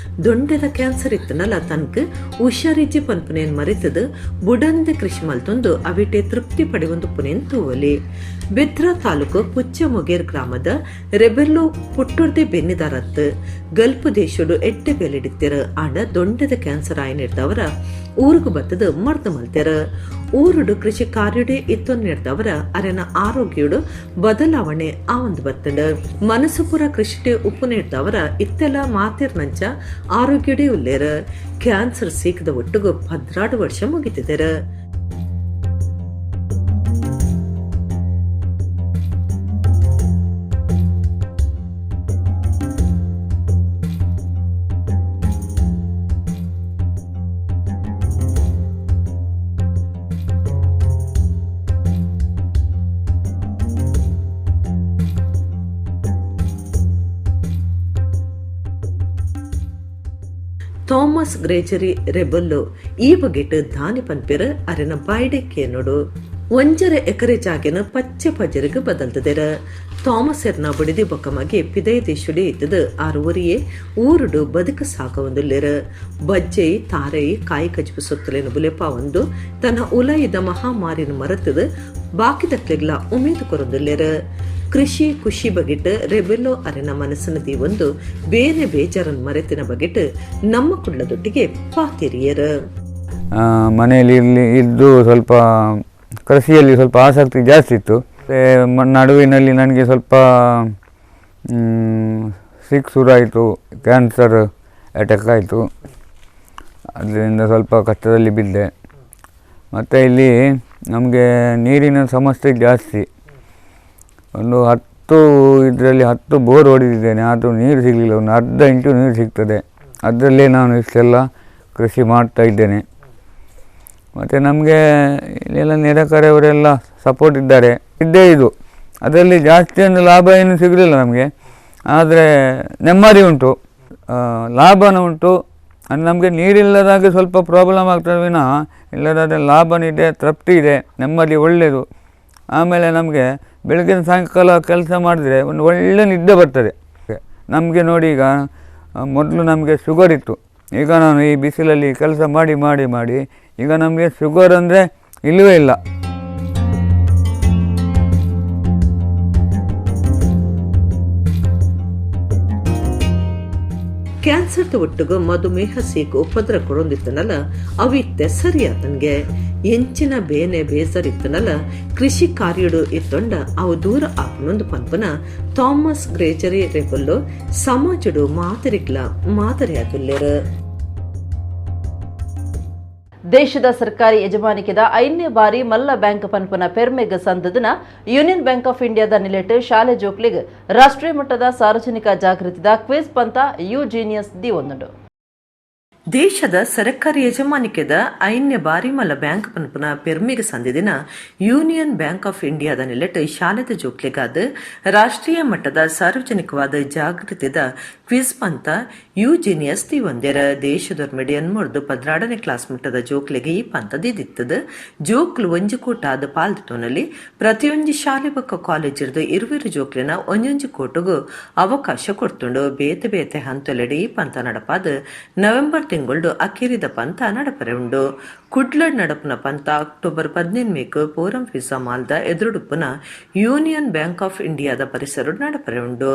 ದೊಂಡೆದ ಕ್ಯಾನ್ಸರ್ ಇತ್ತನಲ್ಲ ತನಕ ಹುಷಾರಿಜ್ಜಿ ಪನ್ಪನೇನ್ ಮರೆತದು ಬುಡಂದ ಕೃಷಿ ಮಲ್ತೊಂದು ಅವಿಟೆ ತೃಪ್ತಿ ಪಡೆಯೊಂದು ಪುನೇನ್ ತೂವಲಿ. ಬೆದ್ರ ತಾಲೂಕು ಪುಚ್ಚಮೊಗೇರ್ ಗ್ರಾಮದ ರೆಬೆಲ್ಲೋ ಪುಟ್ಟುರ್ದೆ ಬೆನ್ನಿದಾರತ್ತು. ಗಲ್ಫ್ ದೇಶಡು ಎಡ್ಡೆ ಬೆಲೆಡಿತ್ತಿರ. ಆಂಡ ದೊಂಡೆದ ಕ್ಯಾನ್ಸರ್ ಆಯ್ನಿರ್ದವರ ಊರುಗು ಬತ್ತದು ಮರ್ದು ಮಲ್ತೆರ. ಊರುಡು ಕೃಷಿ ಕಾರ್ಯಡೆ ಇತ್ತೊನ್ನಿರ್ದವರ ಅರೆನ ಆರೋಗ್ಯಡು ಬದಲಾವಣೆ ಆವಂದು ಬತ್ತಂಡ. ಮನಸ್ಸು ಪೂರ ಕೃಷಿಟೆ ಉಪ್ಪು ನೀಡ್ದವರ ಇತ್ತೆಲ್ಲ ಮಾತಿರ್ನಂಚ ಆರೋಗ್ಯಡೆ ಉಲ್ಲೇರ. ಕ್ಯಾನ್ಸರ್ ಸೀಕದ ಒಟ್ಟುಗು 12 ವರ್ಷ ಮುಗಿತಿದ್ದಾರೆ. ಥಾಮಸ್ ಗ್ರೇಜರಿ ರೆಬಲ್ಲು ಈ ಬಗೆಟ್ ದಾನಿ ಪನ್ಪೆರ್ ಅರೆನ ಬಾಯ್ಡೆಕ್ಕೆ ನೋಡು. 1.5 ಎಕರೆ ಜಾಗೆನ ಪಚ್ಚೆ ಪಜರಿಗೆ ಬದಲ್ತದೆರ. ಥಾಮಸ್ ಎರ್ನ ಬುಡಿದಿ ಬೊಕ್ಕಮಗೆ ಪಿದಯ ದೇಶುಡಿ ಇತ್ತದು. ಆರು ಊರಿಯೇ ಊರುಡು ಬದುಕು ಸಾಗವೊಂದುಲ್ಲೆರ್. ಬಜ್ಜೈ ತಾರೈ ಕಾಯಿ ಕಜ್ಬು ಸೊತ್ತಲೇನು ಬುಲೆಪ ಒಂದು ತನ್ನ ಉಲೈದ ಮಹಾಮಾರಿನ ಮರತದು ಬಾಕಿದಕ್ಲೆಗ್ಲ ಉಮೇದು ಕೊರೊಂದುಲ್ಲೆರ್. ಕೃಷಿ ಖುಷಿ ಬಗೆಟ್ ರೆಬೆಲ್ಲೋ ಅರೆನ ಮನಸ್ಸಿನ ದೀವೊಂದು ಬೇರೆ ಬೇಜಾರನ್ ಮರೆತಿನ ಬಗೆಟ್ ನಮ್ಮ ಕುಳ್ಳದೊಟ್ಟಿಗೆ ಪಾತೆರಿಯರ್.
ಮನೆಯಲ್ಲಿ ಇಲ್ಲಿ ಇದ್ದು ಸ್ವಲ್ಪ ಕೃಷಿಯಲ್ಲಿ ಸ್ವಲ್ಪ ಆಸಕ್ತಿ ಜಾಸ್ತಿ ಇತ್ತು. ಮತ್ತು ನಡುವಿನಲ್ಲಿ ನನಗೆ ಸ್ವಲ್ಪ ಸಿಕ್ ಶುರುವಾಯಿತು, ಕ್ಯಾನ್ಸರ್ ಅಟ್ಯಾಕ್ ಆಯಿತು. ಅದರಿಂದ ಸ್ವಲ್ಪ ಕಷ್ಟದಲ್ಲಿ ಬಿದ್ದೆ. ಮತ್ತು ಇಲ್ಲಿ ನಮಗೆ ನೀರಿನ ಸಮಸ್ಯೆ ಜಾಸ್ತಿ. ಒಂದು 10 ಇದರಲ್ಲಿ 10 ಬೋರ್ ಹೊಡೆದಿದ್ದೇನೆ, ಆದರೂ ನೀರು ಸಿಗಲಿಲ್ಲ. ಒಂದು ಅರ್ಧ ಇಂಚು ನೀರು ಸಿಗ್ತದೆ, ಅದರಲ್ಲೇ ನಾನು ಇಷ್ಟೆಲ್ಲ ಕೃಷಿ ಮಾಡ್ತಾ ಇದ್ದೇನೆ. ಮತ್ತು ನಮಗೆ ಇಲ್ಲೆಲ್ಲ ನೆರೆಕರೆಯವರೆಲ್ಲ ಸಪೋರ್ಟ್ ಇದ್ದಾರೆ. ಇದ್ದೇ ಇದು, ಅದರಲ್ಲಿ ಜಾಸ್ತಿ ಒಂದು ಲಾಭ ಏನು ಸಿಗಲಿಲ್ಲ ನಮಗೆ, ಆದರೆ ನೆಮ್ಮದಿ ಉಂಟು, ಲಾಭನೂ ಉಂಟು. ಅಂದರೆ ನಮಗೆ ನೀರಿಲ್ಲದಾಗೆ ಸ್ವಲ್ಪ ಪ್ರಾಬ್ಲಮ್ ಆಗ್ತದೆ ವಿನಃ ಇಲ್ಲದಾದರೆ ಲಾಭನೂ ಇದೆ, ತೃಪ್ತಿ ಇದೆ, ನೆಮ್ಮದಿ ಒಳ್ಳೆಯದು. ಆಮೇಲೆ ನಮಗೆ ಬೆಳಗಿನ ಸಾಯಂಕಾಲ ಕೆಲಸ ಮಾಡಿದ್ರೆ ಒಂದು ಒಳ್ಳೆ ನಿದ್ದೆ ಬರ್ತದೆ ನಮಗೆ. ನೋಡಿ, ಈಗ ಮೊದಲು ನಮಗೆ ಶುಗರ್ ಇತ್ತು, ಈಗ ನಾನು ಈ ಬಿಸಿಲಲ್ಲಿ ಕೆಲಸ ಮಾಡಿ ಮಾಡಿ ಮಾಡಿ ಈಗ ನಮಗೆ ಶುಗರ್ ಅಂದರೆ ಇಲ್ಲವೇ ಇಲ್ಲ.
ಕ್ಯಾನ್ಸರ್ದ ಒಟ್ಟುಗು ಮಧುಮೇಹ ಸೀಕು ಉಪದ್ರ ಕೊಡೊಂದಿತ್ತನಲ್ಲ ಅವಿತ್ತೆ ಸರಿಯಾತನ್ಗೆ. ಎಂಚಿನ ಬೇನೆ ಬೇಸರಿತ್ತನಲ್ಲ ಕೃಷಿ ಕಾರ್ಯಡು ಇತ್ತೊಂಡ ಅವು ದೂರ ಆಪನೊಂದು ಪನ್ಪನ ಥಾಮಸ್ ಗ್ರೇಜರಿ ರೆಬಲ್ಲು ಸಮಾಜಡು ಮಾದರಿಗ್ಲ ಮಾದರಿಯಾದುಲ್ಲೆರ್.
ದೇಶದ ಸರ್ಕಾರಿ ಯಜಮಾನಿಕೆದ 5ನೇ ಬಾರಿ ಮಲ್ಲ ಬ್ಯಾಂಕ್ ಪನ್ಪುನ ಪೆರ್ಮೆಗ್ ಸಂದದನ union bank of ಇಂಡಿಯಾದ ನಿಲೆಟ್ ಶಾಲೆ ಜೋಕ್ಲಿಗ್ ರಾಷ್ಟ್ರೀಯ ಮಟ್ಟದ ಸಾರ್ವಜನಿಕ ಜಾಗೃತಿದ ಕ್ವಿಜ್ ಪಂತ you genius the ಒಂದುಂಡು.
ದೇಶದ ಸರಕಾರಿ ಯಜಮಾನಿಕೆದ ಐನ್ಯ ಬಾರಿಮಲ ಬ್ಯಾಂಕ್ ಪನ್ಪುನ ಪೆರ್ಮಿಗ್ ಸಂದಿದಿನ union bank of ಇಂಡಿಯಾದ ನಿಲೆಟ್ ಶಾಲೆದ ಜೋಕ್ಲೆಗಾದ್ ರಾಷ್ಟ್ರೀಯ ಮಟ್ಟದ ಸಾರ್ವಜನಿಕವಾದ ಜಾಗೃತಿದ ಕ್ವಿಜ್ ಪಂತ ಯುಜಿನಿಯಸ್ ದೀವೊಂದೆರ್. ದೇಶದೊರ್ಮೆಡ್ 80ರ್ದ್ 12ನೇ ಕ್ಲಾಸ್ ಮಟ್ಟದ ಜೋಕ್ಲೆಗ್ ಈ ಪಂತ ದೀದಿತ್ತದ್. ಜೋಕ್ಲು ಒಂಜಿ ಕೂಟಾದ್ ಪಾಲ್ದೆತೊನೊಲಿ. ಪ್ರತಿಯೊಂಜಿ ಶಾಲೆ ಬೊಕ್ಕ ಕಾಲೇಜಿರ್ದ್ ಇರುವೆರ್ ಜೋಕ್ಲೆನ ಒಂಜೊಂಜಿ ಕೂಟುಗು ಅವಕಾಶ ಕೊರ್ತುಂಡು. ಬೇತೆ ಬೇತೆ ಹಂತೊಲೆಡ್ ಈ ಪಂತ ನಡಪಾದ್ ನವೆಂಬರ್ ತಿಂಗೊಳ್ಡು ಅಕೇರಿದ ಪಂತ ನಡಪರೆ ಉಂಡು. ಕುಡ್ಲಡ್ ನಡಪುನ ಪಂತ ಅಕ್ಟೋಬರ್ 18ಮೇಕ್ ಫೋರಂ ಪಿಜ್ಜಾ ಮಾಲ್ದ ಎದುರುಡುಪ್ಪುನ union bank of ಇಂಡಿಯಾದ ಪರಿಸರಡ್ ನಡಪರೆ ಉಂಡು.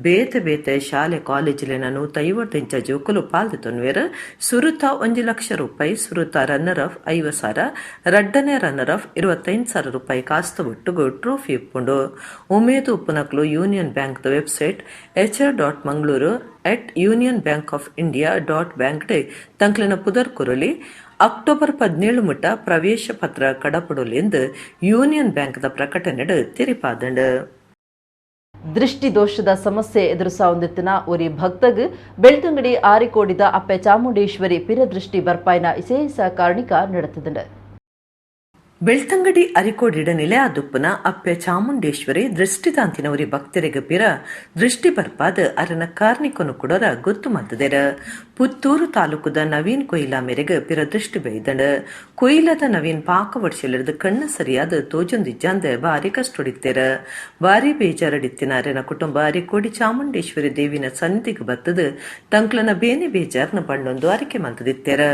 ಬೇತೆ ಬೇತೆ ಶಾಲೆ ಕಾಲೇಜಿಲೆನ 150ರ್ದಿಂಚ ಜೋಕುಲು ಪಾಲ್ದೆತೊನುವೆರ್. ಸುರುತ 1 ಲಕ್ಷ ರೂಪಾಯಿ, ಸುರುತ ರನ್ನರ್ ಅಪ್ 50,000, ರಡ್ಡನೇ ರನ್ನರ್ ಅಪ್ 25,000 ರೂಪಾಯಿ ಕಾಸ್ದ ಒಟ್ಟುಗು ಟ್ರೋಫಿ ಇಪ್ಪುಂಡು. ಉಮೇದು ಉಪ್ಪುನಕ್ಲು ಯೂನಿಯನ್ ಬ್ಯಾಂಕ್ದ website hr.mangaluru@unionbankofIndia.bank ತಂಕ್ಲೆನ ಪುದರ್ ಕೊರೊಲಿ. ಅಕ್ಟೋಬರ್ 17 ಮುಟ್ಟ ಪ್ರವೇಶ ಪತ್ರ ಕಡಪುಡೊಲಿ ಎಂದು ಯೂನಿಯನ್ ಬ್ಯಾಂಕ್ದ ಪ್ರಕಟಣೆಡ್ ತೆರಿಪಾದಂಡ್.
ದೃಷ್ಟಿದೋಷದ ಸಮಸ್ಯೆ ಎದುರಿಸಾವೊಂದಿತ್ತಿನ ಒರಿ ಭಕ್ತಗ್ ಬೆಳ್ತಂಗಡಿ ಆರಿಕೋಡಿದ ಅಪ್ಪೆ ಚಾಮುಂಡೇಶ್ವರಿ ಪಿರದೃಷ್ಟಿ ಬರ್ಪಾಯಿನ ಇಸೇಸ ಕಾರಣಿಕ ನಡತುದುಂಡು.
ಬೆಳ್ತಂಗಡಿ ಅರಿಕೋಡಿಡ ನಿಲೆ ಆದುಪ್ಪುನ ಅಪ್ಪೆ ಚಾಮುಂಡೇಶ್ವರಿ ದೃಷ್ಟಿದಾಂತಿನವರಿ ಭಕ್ತರಿಗೆ ಪಿರ ದೃಷ್ಟಿ ಬರ್ಪಾದ್ ಅರನ ಕಾರ್ನಿಕೊನು ಕುಡೊರ ಗೊತ್ತು ಮಲ್ತದೆರ್. ಪುತ್ತೂರು ತಾಲೂಕುದ ನವೀನ್ ಕೊಯ್ಲಾ ಮೇರೆಗ್ ಪಿರ ದೃಷ್ಟಿ ಬೈದಂಡ್. ಕೊಯ್ಲದ ನವೀನ್ ಪಾಕ ವರ್ಷಲಿರ್ದ್ ಕಣ್ಣು ಸರಿಯಾದ ತೋಜೊಂದಿಜ್ಜಾಂದೆ ಬಾರಿ ಕಷ್ಟೊಡಿತ್ತೆರ್. ಬಾರಿ ಬೇಜಾರಡಿತ್ತಿನ ಅರೆನ ಕುಟುಂಬ ಅರಿಕೋಡಿ ಚಾಮುಂಡೇಶ್ವರಿ ದೇವಿನ ಸನ್ನಿಧಿಗೆ ಬತ್ತದು ತಂಕ್ಲನ ಬೇನೆ ಬೇಜಾರ್ನ ಪಂಡೊಂದು ಅರಿಕೆ ಮಲ್ತದಿತ್ತೆರ್.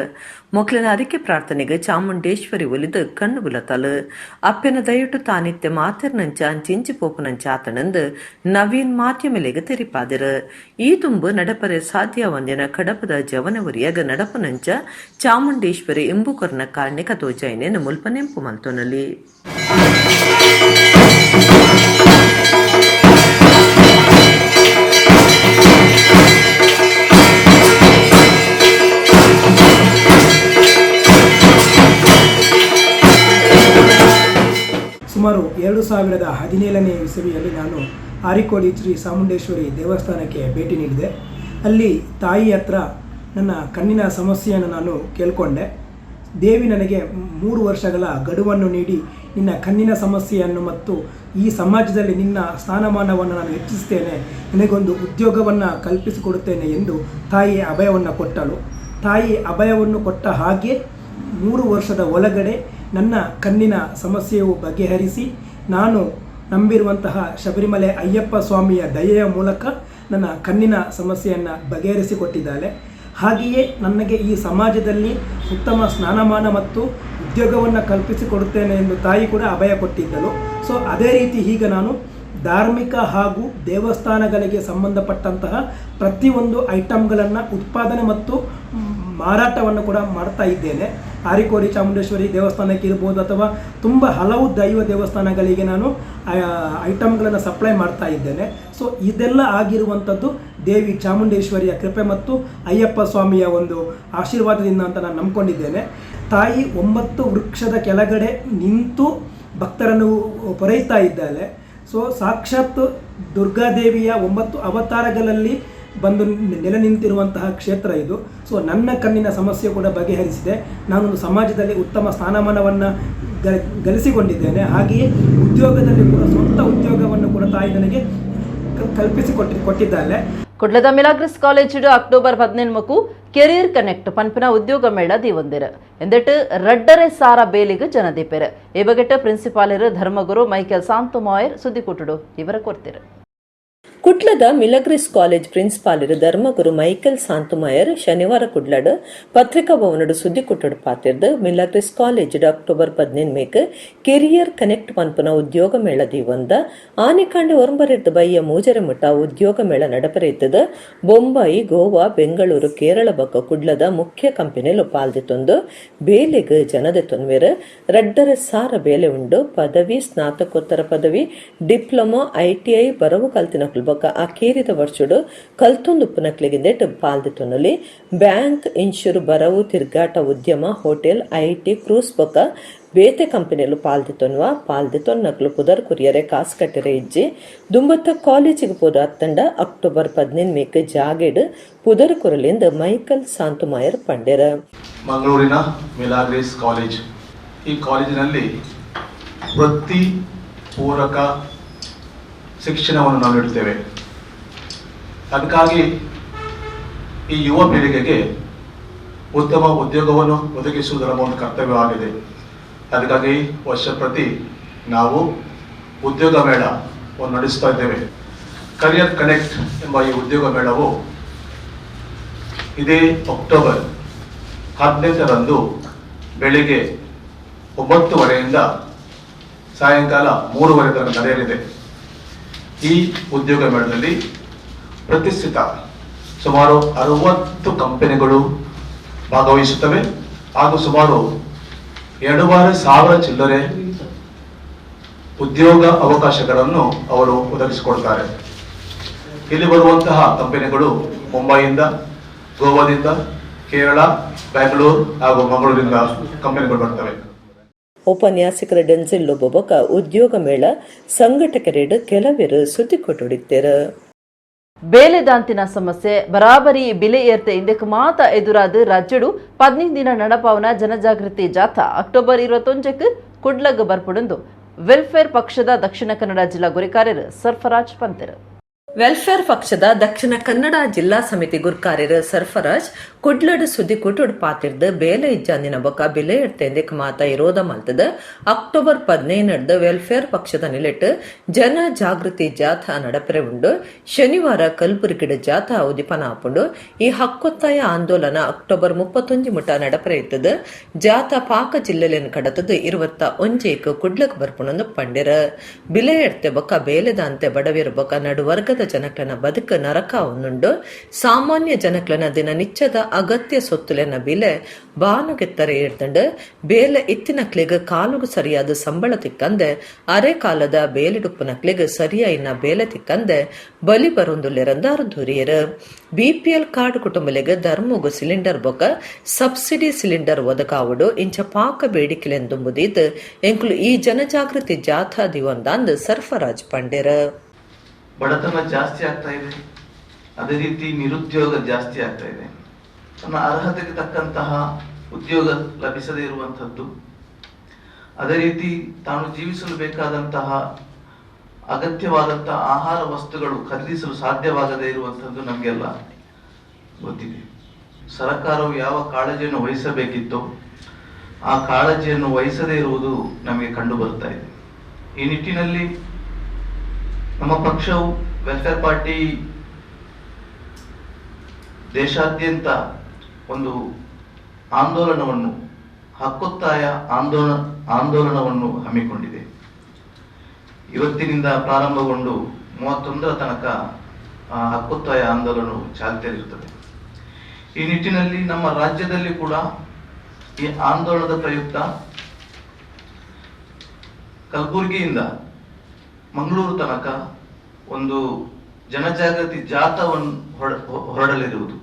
ಮೊಕ್ಲೆನ ಅರಿಕೆ ಪ್ರಾರ್ಥನೆಗೆ ಚಾಮುಂಡೇಶ್ವರಿ ಒಲಿದು ಕಣ್ಣು ಬುಲತಲ್. ಅಪ್ಪೆನ ದಯಟು ತಾನಿತ್ತೆ ಮಾತೆರ್ನಂಚ ಅಂಚಿಂಚಿ ಪೋಪುನಂಚ ಆತಣಂದು ನವೀನ್ ಮಾಧ್ಯಮಲೆಗ್ ತೆರಿಪಾದೆರ್. ಈ ದುಂಬು ನಡಪರೆ ಸಾಧ್ಯ ಒಂದಿನ ಕಡಪದ ಜವನವರಿಯಾಗ ನಡಪುನಂಚ ಚಾಮುಂಡೇಶ್ವರಿ ಇಂಬುಕೊರ್ನ ಕಾರ್ಣಿಕ ತೋಜಾಯಿನೇನು ಮುಲ್ಪ ನೆಂಪು ಮಲ್ತೊನಲಿ.
ಸುಮಾರು 2017ನೇ ಇಸವಿಯಲ್ಲಿ ನಾನು ಆರಿಕೋಡಿ ಶ್ರೀ ಚಾಮುಂಡೇಶ್ವರಿ ದೇವಸ್ಥಾನಕ್ಕೆ ಭೇಟಿ ನೀಡಿದೆ. ಅಲ್ಲಿ ತಾಯಿ ಹತ್ರ ನನ್ನ ಕಣ್ಣಿನ ಸಮಸ್ಯೆಯನ್ನು ನಾನು ಕೇಳಿಕೊಂಡೆ. ದೇವಿ ನನಗೆ 3 ವರ್ಷಗಳ ಗಡುವನ್ನು ನೀಡಿ, ನಿನ್ನ ಕಣ್ಣಿನ ಸಮಸ್ಯೆಯನ್ನು ಮತ್ತು ಈ ಸಮಾಜದಲ್ಲಿ ನಿನ್ನ ಸ್ಥಾನಮಾನವನ್ನು ನಾನು ಹೆಚ್ಚಿಸ್ತೇನೆ, ನಿನಗೊಂದು ಉದ್ಯೋಗವನ್ನು ಕಲ್ಪಿಸಿಕೊಡುತ್ತೇನೆ ಎಂದು ತಾಯಿ ಅಭಯವನ್ನು ಕೊಟ್ಟಳು. ತಾಯಿ ಅಭಯವನ್ನು ಕೊಟ್ಟ ಹಾಗೆ 3 ವರ್ಷದ ಒಳಗಡೆ ನನ್ನ ಕಣ್ಣಿನ ಸಮಸ್ಯೆಯು ಬಗೆಹರಿಸಿ, ನಾನು ನಂಬಿರುವಂತಹ ಶಬರಿಮಲೆ ಅಯ್ಯಪ್ಪ ಸ್ವಾಮಿಯ ದಯೆಯ ಮೂಲಕ ನನ್ನ ಕಣ್ಣಿನ ಸಮಸ್ಯೆಯನ್ನು ಬಗೆಹರಿಸಿಕೊಟ್ಟಿದ್ದಾಳೆ. ಹಾಗೆಯೇ ನನಗೆ ಈ ಸಮಾಜದಲ್ಲಿ ಉತ್ತಮ ಸ್ಥಾನಮಾನ ಮತ್ತು ಉದ್ಯೋಗವನ್ನು ಕಲ್ಪಿಸಿಕೊಡುತ್ತೇನೆ ಎಂದು ತಾಯಿ ಕೂಡ ಅಭಯ ಕೊಟ್ಟಿದ್ದಳು. ಸೊ ಅದೇ ರೀತಿ ಈಗ ನಾನು ಧಾರ್ಮಿಕ ಹಾಗೂ ದೇವಸ್ಥಾನಗಳಿಗೆ ಸಂಬಂಧಪಟ್ಟಂತಹ ಪ್ರತಿಯೊಂದು ಐಟಮ್ಗಳನ್ನು ಉತ್ಪಾದನೆ ಮತ್ತು ಮಾರಾಟವನ್ನು ಕೂಡ ಮಾಡ್ತಾ ಇದ್ದೇನೆ. ಆರಿಕೋಡಿ ಚಾಮುಂಡೇಶ್ವರಿ ದೇವಸ್ಥಾನಕ್ಕೆ ಇರ್ಬೋದು ಅಥವಾ ತುಂಬ ಹಲವು ದೈವ ದೇವಸ್ಥಾನಗಳಿಗೆ ನಾನು ಐಟಮ್ಗಳನ್ನು ಸಪ್ಲೈ ಮಾಡ್ತಾ ಇದ್ದೇನೆ. ಸೊ ಇದೆಲ್ಲ ಆಗಿರುವಂಥದ್ದು ದೇವಿ ಚಾಮುಂಡೇಶ್ವರಿಯ ಕೃಪೆ ಮತ್ತು ಅಯ್ಯಪ್ಪ ಸ್ವಾಮಿಯ ಒಂದು ಆಶೀರ್ವಾದದಿಂದ ಅಂತ ನಾನು ನಂಬ್ಕೊಂಡಿದ್ದೇನೆ. ತಾಯಿ ಒಂಬತ್ತು ವೃಕ್ಷದ ಕೆಳಗಡೆ ನಿಂತು ಭಕ್ತರನ್ನು ಪೊರೈಸ್ತಾ ಇದ್ದಾಳೆ. ಸೊ ಸಾಕ್ಷಾತ್ ದುರ್ಗಾದೇವಿಯ ಒಂಬತ್ತು ಅವತಾರಗಳಲ್ಲಿ ಬಂದು ನೆಲೆ ನಿಂತಿರುವಂತಹ ಕ್ಷೇತ್ರ ಇದು. ಸೊ ನನ್ನ ಕಣ್ಣಿನ ಸಮಸ್ಯೆ ಕೂಡ ಬಗೆಹರಿಸಿದೆ. ನಾನೊಂದು ಸಮಾಜದಲ್ಲಿ ಉತ್ತಮ ಸ್ಥಾನಮಾನವನ್ನು ಗಳಿಸಿಕೊಂಡಿದ್ದೇನೆ. ಹಾಗೆಯೇ ಉದ್ಯೋಗದಲ್ಲಿ ಕೂಡ ಸ್ವಂತ ಉದ್ಯೋಗವನ್ನು ಕೂಡ ತಾಯಿ ನನಗೆ ಕಲ್ಪಿಸಿಕೊಟ್ಟಿ ಕೊಟ್ಟಿದ್ದಾಳೆ.
ಕುಡ್ಲದ Milagres college October 18ಕು career connect ಪನ್ಪಿನ ಉದ್ಯೋಗ ಮೇಳ ದೀವೊಂದೆರ್. ಎಂದೆಟ್ 2,500 ಬೇಲಿಗ್ ಜನದೀಪೆರ್. ಈ ಬಗೆಟ್ ಪ್ರಿನ್ಸಿಪಾಲರು ಧರ್ಮಗುರು ಮೈಕೆಲ್ ಸಾಂತಮಾಯರ್ ಸುದ್ದಿಕೂಟುಡು ಇವರ ಕೊರ್ತಿರು.
ಕುಡ್ಲದ ಮಿಲಗ್ರಿಸ್ ಕಾಲೇಜ್ ಪ್ರಿನ್ಸಿಪಾಲರು ಧರ್ಮಗುರು ಮೈಕೆಲ್ ಸಾಂತುಮಾಯರ್ ಶನಿವಾರ ಕುಡ್ಲಡ್ ಪತ್ರಿಕಾ ಭವನಡ್ ಸುದ್ದಿ ಕುಟ್ಟಡು ಪಾತೆರ್ದ್, Milagres college October 18ಮೇಕ್ career connect ಪನ್ಪುನ ಉದ್ಯೋಗ ಮೇಳ ದೀವೊಂದ. ಆನಿಕಾಂಡೆ 9ರ್ದ್ ಬಯ್ಯ 3:30 ಮುಟ್ಟ ಉದ್ಯೋಗ ಮೇಳ ನಡಪರೆ ಇತ್ತದ. ಬೊಂಬಾಯಿ, ಗೋವಾ, ಬೆಂಗಳೂರು, ಕೇರಳ ಬೊಕ್ಕ ಕುಡ್ಲದ ಮುಖ್ಯ ಕಂಪನಿಲು ಪಾಲ್ದೆತೊಂದು ಬೇಲೆಗ್ ಜನದೆತೊನ್ವೆರ್. 2,500 ಬೇಲೆ ಉಂಡು. ಪದವಿ, ಸ್ನಾತಕೋತ್ತರ ಪದವಿ, ಡಿಪ್ಲೊಮಾ, ಐಟಿಐ, ಬರವು ಕಲ್ತಿನಕುಲು ಬೊಕ್ಕ ಅಕೇರಿದ ವರ್ಷಡ್ ಕಲ್ತೊಂದುಪ್ಪುನಕ್ಲೆಗ್ ಪಾಲ್ ದೆತೊನೊಲಿ. ಬ್ಯಾಂಕ್, ಇನ್ಶೂರ್, ಬರವು, ತಿರ್ಗಾಟ ಉದ್ಯಮ, hotel, IT, cruise ಬೊಕ್ಕ ಬೇತೆ ಕಂಪನಿಲು ಪಾಲ್ ದೆತೊನುವ. ಪಾಲ್ ದೆತೊನ್ನಕ್ಲು ಪುದರ್ ಕೊರಿಯರೆ ಕಾಸ್ ಕಟ್ಟರೆ ಇಜ್ಜಿ. ದುಂಬತ್ತ ಕಾಲೇಜಿಗೆ ಪೋದು ಅತ್ತಂಡ ಅಕ್ಟೋಬರ್ 15 ಮೇಕ್ ಜಾಗೆಡ್ ಪುದರ್ ಕೊರಲಿಂದ್ ಮೈಕಲ್ ಸಾಂತುಮಾಯರ್ ಪಂಡೆರ್.
ಮಂಗಳೂರಿನ ಮಿಲಾಗ್ರೀಸ್ ಕಾಲೇಜ್. ಈ ಕಾಲೇಜಿನಲ್ಲಿ ವೃತ್ತಿ ಪೂರಕ ಶಿಕ್ಷಣವನ್ನು ನಾವು ನೀಡುತ್ತೇವೆ. ಅದಕ್ಕಾಗಿ ಈ ಯುವ ಪೀಳಿಗೆಗೆ ಉತ್ತಮ ಉದ್ಯೋಗವನ್ನು ಒದಗಿಸುವುದು ನಮ್ಮ ಒಂದು ಕರ್ತವ್ಯವಾಗಿದೆ. ಅದಕ್ಕಾಗಿ ವರ್ಷ ಪ್ರತಿ ನಾವು ಉದ್ಯೋಗ ಮೇಳವನ್ನು ನಡೆಸ್ತಾ ಇದ್ದೇವೆ. ಕರಿಯರ್ ಕನೆಕ್ಟ್ ಎಂಬ ಈ ಉದ್ಯೋಗ ಮೇಳವು ಇದೇ ಅಕ್ಟೋಬರ್ 18ರಂದು ಬೆಳಿಗ್ಗೆ 9:30ಯಿಂದ ಸಾಯಂಕಾಲ 3:30 ತನಕ ನಡೆಯಲಿದೆ. ಈ ಉದ್ಯೋಗ ಮೇಳದಲ್ಲಿ ಪ್ರತಿಷ್ಠಿತ ಸುಮಾರು 60 ಕಂಪನಿಗಳು ಭಾಗವಹಿಸುತ್ತವೆ ಹಾಗೂ ಸುಮಾರು 2500 ಚಿಲ್ಲರೆ ಉದ್ಯೋಗ ಅವಕಾಶಗಳನ್ನು ಅವರು ಒದಗಿಸಿಕೊಡ್ತಾರೆ. ಇಲ್ಲಿ ಬರುವಂತಹ ಕಂಪನಿಗಳು ಮುಂಬೈಯಿಂದ, ಗೋವಾದಿಂದ, ಕೇರಳ, ಬೆಂಗಳೂರು ಹಾಗೂ ಮಂಗಳೂರಿಂದ ಕಂಪನಿಗಳು ಬರ್ತವೆ.
ಉಪನ್ಯಾಸಕರ ಡೆನ್ಸಿಲ್ ಲೋಬೋ ಬೊಕ್ಕ ಉದ್ಯೋಗ ಮೇಳ ಸಂಘಟಕರೇಡ್ ಕೆಲವೆರು ಸುದ್ದಿ ಕೊಟ್ಟುಡಿತ್ತೇರು.
ಬೇಲೆದಾಂತಿನ ಸಮಸ್ಯೆ, ಬರಾಬರಿ ಬಿಲೆ ಏರ್ತೆ ಇಂದಕ್ಕೆ ಮಾತ ಎದುರಾದ ರಾಜ್ಯಡು 15 ದಿನ ನಡಪಾವನ ಜನಜಾಗೃತಿ ಜಾಥಾ ಅಕ್ಟೋಬರ್ 21ಕ್ಕೆ ಕುಡ್ಲಗ್ ಬರ್ಪುಡುಂದು ವೆಲ್ಫೇರ್ ಪಕ್ಷದ ದಕ್ಷಿಣ ಕನ್ನಡ ಜಿಲ್ಲಾ ಗುರಿಕಾರ್ಯರು ಸರ್ಫರಾಜ್ ಪಂತೆರ್.
ವೆಲ್ಫೇರ್ ಪಕ್ಷದ ದಕ್ಷಿಣ ಕನ್ನಡ ಜಿಲ್ಲಾ ಸಮಿತಿ ಗುರ್ಕಾರ್ಯರು ಸರ್ಫರಾಜ್ ಕುಡ್ಲಡ್ ಸುದ್ದಿ ಕುಟುಡ್ ಪಾತಿರ್ದ್, ಬೇಲೆ ಇಜ್ಜಾಂದಿನ ಬೊಕ್ಕ ಬಿಲೆ ಎಡ್ತೆಂದಿಕ್ ಮಾತ ಇರೋದ ಮಲ್ತದ ಅಕ್ಟೋಬರ್ 15ರ್ದ್ ವೆಲ್ಫೇರ್ ಪಕ್ಷದ ನಿಲೆಟ್ ಜನ ಜಾಗೃತಿ ಜಾಥಾ ನಡಪರೆ ಉಂಡು. ಶನಿವಾರ ಕಲ್ಬುರ್ಗಿಡ್ ಜಾಥಾ ಉದಿಪನ ಆಪುಂಡು. ಈ ಹಕ್ಕೊತ್ತಾಯ ಆಂದೋಲನ ಅಕ್ಟೋಬರ್ 31 ಮುಟ ನಡಪರೆ ಇತ್ತದ. ಜಾಥಾ ಪಾಕ ಜಿಲ್ಲೆಲೆನ್ ಕಡತದ 21ಕ್ ಕುಡ್ಲಕ್ ಬರ್ಪುಣಂದು ಪಂಡೆರ್. ಬಿಲೆ ಎಡ್ತೆ ಬೊಕ್ಕ ಬೇಲೆದಾಂತೆ ಬಡವೆರ್ ಬೊಕ್ಕ ನಡುವರ್ಗದ ಜನಕ್ಲೆನ ಬದುಕು ನರಕ ಉಂಡು. ಸಾಮಾನ್ಯ ಜನಕ್ಲೆನ ದಿನನಿತ್ಯದ ಅಗತ್ಯ ಸೊತ್ತುಲೆನ ಬಿಲೆ ಬಾನುಗೆತ್ತರೆ ಏರ್ದಂಡು. ಬೇಲೆ ಇತ್ತಿನಕ್ಲೆಗ್ ಕಾಲುಗು ಸರಿಯಾದ ಸಂಬಳ ತಿಕ್ಕಂದೆ, ಅರೆ ಕಾಲದ ಬೇಲೆಡುಪ್ಪುನಕ್ಲೆಗ್ ಸರಿಯಾಯಿನ ಬೇಲೆ ತಿಕ್ಕಂದೆ ಬಲಿ ಬರೊಂದುಲ್ಲೆರಂದ ದೂರಿಯರು. ಬಿಪಿಎಲ್ ಕಾರ್ಡ್ ಕುಟುಂಬಲೆಗ್ ಧರ್ಮಗು ಸಿಲಿಂಡರ್ ಬೊಕ್ಕ ಸಬ್ಸಿಡಿ ಸಿಲಿಂಡರ್ ಒದಗಾವುಡು ಇಂಚ ಪಾಕ ಬೇಡಿಕೆಲೆಂದುಂಬುದೀದ್ ಎಂಕುಲು ಈ ಜನಜಾಗೃತಿ ಜಾಥಾ ದಿವೊಂದಾಂದ್ ಸರ್ಫರಾಜ್ ಪಂಡೆರ್.
ಬಡತನ ಜಾಸ್ತಿ ಆಗ್ತಾ ಇದೆ. ಅದೇ ರೀತಿ ನಿರುದ್ಯೋಗ ಜಾಸ್ತಿ ಆಗ್ತಾ ಇದೆ. ತನ್ನ ಅರ್ಹತೆಗೆ ತಕ್ಕಂತಹ ಉದ್ಯೋಗ ಲಭಿಸದೇ ಇರುವಂಥದ್ದು, ಅದೇ ರೀತಿ ತಾನು ಜೀವಿಸಲು ಬೇಕಾದಂತಹ ಅಗತ್ಯವಾದಂತಹ ಆಹಾರ ವಸ್ತುಗಳು ಖರೀದಿಸಲು ಸಾಧ್ಯವಾಗದೇ ಇರುವಂಥದ್ದು ನಮಗೆಲ್ಲ ಗೊತ್ತಿದೆ. ಸರ್ಕಾರವು ಯಾವ ಕಾಳಜಿಯನ್ನು ವಹಿಸಬೇಕಿತ್ತೋ ಆ ಕಾಳಜಿಯನ್ನು ವಹಿಸದೇ ಇರುವುದು ನಮಗೆ ಕಂಡು ಬರ್ತಾ ಇದೆ. ಈ ನಿಟ್ಟಿನಲ್ಲಿ ನಮ್ಮ ಪಕ್ಷವು ವೆಲ್ಫೇರ್ ಪಾರ್ಟಿ ದೇಶಾದ್ಯಂತ ಒಂದು ಆಂದೋಲನವನ್ನು, ಹಕ್ಕೊತ್ತಾಯ ಆಂದೋಲನವನ್ನು ಹಮ್ಮಿಕೊಂಡಿದೆ. ಇವತ್ತಿನಿಂದ ಪ್ರಾರಂಭಗೊಂಡು 31ರ ತನಕ ಆ ಹಕ್ಕೊತ್ತಾಯ ಆಂದೋಲನವು ಚಾಲ್ತಿಯಲ್ಲಿರುತ್ತದೆ. ಈ ನಿಟ್ಟಿನಲ್ಲಿ ನಮ್ಮ ರಾಜ್ಯದಲ್ಲಿ ಕೂಡ ಈ ಆಂದೋಲನದ ಪ್ರಯುಕ್ತ ಕಲಬುರಗಿಯಿಂದ ಮಂಗಳೂರು ತನಕ ಒಂದು ಜನಜಾಗೃತಿ ಜಾಥಾವನ್ನು ಹೊರಡಲಿರುವುದು.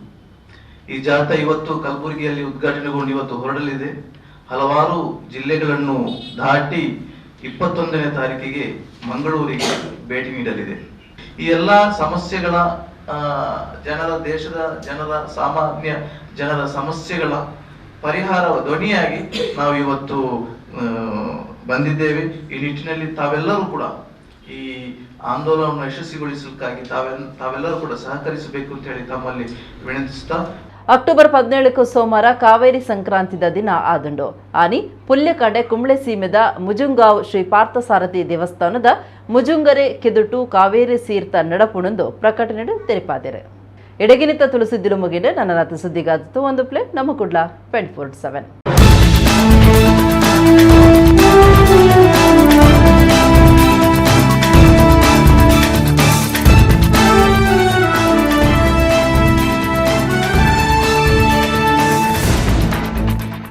ಈ ಜಾಥಾ ಇವತ್ತು ಕಲಬುರಗಿಯಲ್ಲಿ ಉದ್ಘಾಟನೆಗೊಂಡು ಇವತ್ತು ಹೊರಡಲಿದೆ. ಹಲವಾರು ಜಿಲ್ಲೆಗಳನ್ನು ದಾಟಿ 21ನೇ ತಾರೀಕಿಗೆ ಮಂಗಳೂರಿಗೆ ಭೇಟಿ ನೀಡಲಿದೆ. ಈ ಎಲ್ಲ ಸಮಸ್ಯೆಗಳ, ಜನರ, ದೇಶದ ಜನರ, ಸಾಮಾನ್ಯ ಜನರ ಸಮಸ್ಯೆಗಳ ಪರಿಹಾರ ಧ್ವನಿಯಾಗಿ ನಾವು ಇವತ್ತು ಬಂದಿದ್ದೇವೆ. ಈ ನಿಟ್ಟಿನಲ್ಲಿ ತಾವೆಲ್ಲರೂ ಕೂಡ ಈ ಆಂದೋಲನವನ್ನು ಯಶಸ್ವಿಗೊಳಿಸಲಿಕ್ಕಾಗಿ ತಾವೆಲ್ಲರೂ ಕೂಡ ಸಹಕರಿಸಬೇಕು ಅಂತ ಹೇಳಿ ತಮ್ಮಲ್ಲಿ ವಿನಂತಿಸ್ತಾ.
ಅಕ್ಟೋಬರ್ 17ಕ್ಕೂ ಸೋಮವಾರ ಕಾವೇರಿ ಸಂಕ್ರಾಂತಿದ ದಿನ ಆದುಂಡು. ಆನಿ ಪುಲ್ಯಕಾಂಡೆ ಕುಂಬ್ಳೆ ಸೀಮೆದ ಮುಜುಂಗಾವ್ ಶ್ರೀ ಪಾರ್ಥಸಾರಥಿ ದೇವಸ್ಥಾನದ ಮುಜುಂಗರೆ ಕೆದುಟು ಕಾವೇರಿ ಸೀರ್ತ ನಡಪುಣಂದು ಪ್ರಕಟಣೆ ತೆರಿಪಾದಿರು. ಎಡಗಿನಿತ ತುಳಸಿದ್ದಿರು ಮುಗಿದ ನನ್ನ ರಾತ್ರಿ ಸುದ್ದಿಗಾದಿತ್ತು ಒಂದು ಪ್ಲೇ ನಮ್ಮ ಕುಡ್ಲ 24/7.